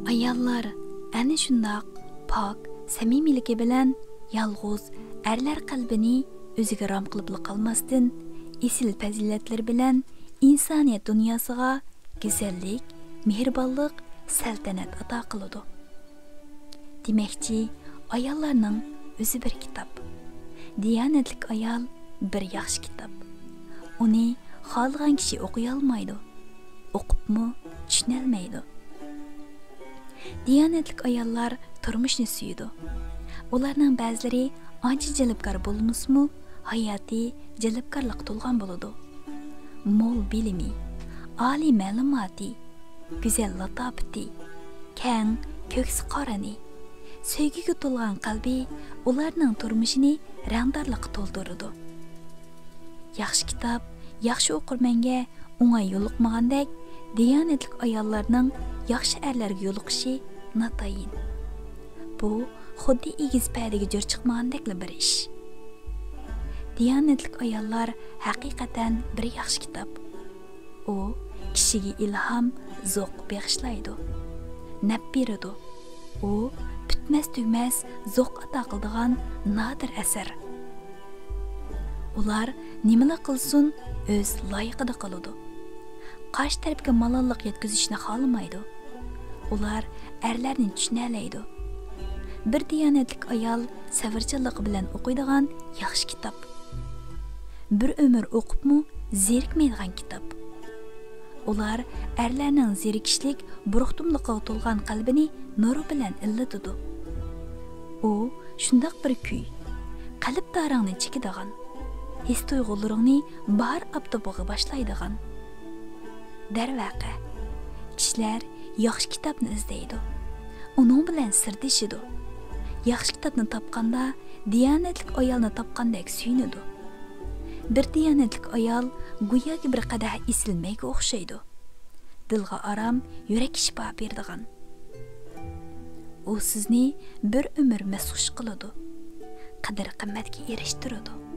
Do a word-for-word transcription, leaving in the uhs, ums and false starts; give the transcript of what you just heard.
ئاياللار ئەنە شۇنداق پاك سەمىمىيلىكى بىلەن يالغۇز ئەرلەر قەلبىنى ئۆزىگە رام قىلىپلا قالماستىن، ئېسىل پەزىلەتلىرى بىلەن ئىنسانىيەت دۇنياسىغا گۈزەللىك، مېھرىبانلىق، سەلتەنەت ئاتا قىلىدۇ. دېمەكچى، ئاياللارنىڭ ئۆزى بىر كىتاب. دىيانەتلىك ئايال بىر ياخشى كىتاب. ئۇنى خالىغان كىشى ئوقۇيالمايدۇ، ئوقۇپمۇ چۈشىنەلمەيدۇ. دىيانەتلىك ئاياللار تۇرمۇشنى سۆيىدۇ. ئۇلارنىڭ بەزىلىرى ئانچە جەلپكار بولمىسىمۇ، ھاياتى جەلپكارلىققا تولغان بولىدۇ. مول بىلىمى، ئالىي مەلۇماتى، گۈزەل لاتاپىتى، كەڭ كۆكسى قارىنى، سۆيگۈگە تولغان قەلبى ئۇلارنىڭ تۇرمۇشىنى رەڭدارلىققا تولدۇرىدۇ. ياخشى كىتاب ياخشى ئوقۇرمەنگە ئوڭاي يولۇقمىغاندەك، دىيانەتلىك ئاياللارنىڭ ياخشى ئەرلەرگە يولۇقۇشى ناتايىن. بۇ خۇددى ئېگىز پەدىگە جۆر چىقمىغاندەكلا بىر ئىش. دىيانەتلىك ئاياللار ھەقىقەتەن بىر ياخشى كىتاب. ئۇ كىشىگە ئىلھام، زوق بېغىشلايدۇ، نەپ بېرىدۇ. ئۇ پۈتمەس-تۈگىمەس زوق ئاتا قىلىدىغان نادىر ئەسەر. ئۇلار نېمىلا قىلسۇن، ئۆز لايىقىدا قىلىدۇ. قارشى تەرەپكە مالاللىق يەتكۈزۈشنى خالىمايدۇ. ئۇلار ئەرلەرنى چۈشىنەلەيدۇ. بىر دىيانەتلىك ئايال سەۋرچانلىقى بىلەن ئوقۇيدىغان ياخشى كىتاب. بىر ئۆمۈر ئوقۇپمۇ زېرىكمەيدىغان كىتاب. ئۇلار ئەرلەرنىڭ زېرىكىشلىك، بۇرۇقتۇملۇقىغا تولغان قەلبىنى نۇر بىلەن ئىللىتىدۇ. ئۇ شۇنداق بىر كۈي، قەلب تارىڭنى چېكىدىغان، ھېس-تۇيغۇلىرىڭنى باھار ئاپتىپىغا باشلايدىغان. دەرۋەقە، كىشىلەر ياخشى كىتابنى ئىزدەيدۇ، ئۇنىڭ بىلەن سىردىشىدۇ. ياخشى كىتابنى تاپقاندا، دىيانەتلىك ئايالنى تاپقاندەك سۆيۈنىدۇ. بىر دىيانەتلىك ئايال گوياكى بىر قەدەھ ئېسىل مەيگە ئوخشايدۇ. دىلغا ئارام، يۈرەككە شىپا بېرىدىغان. ئۇ سىزنى بىر ئۆمۈر مەستخۇش قىلىدۇ. قەدىر-قىممەتكە ئېرىشتۈرىدۇ.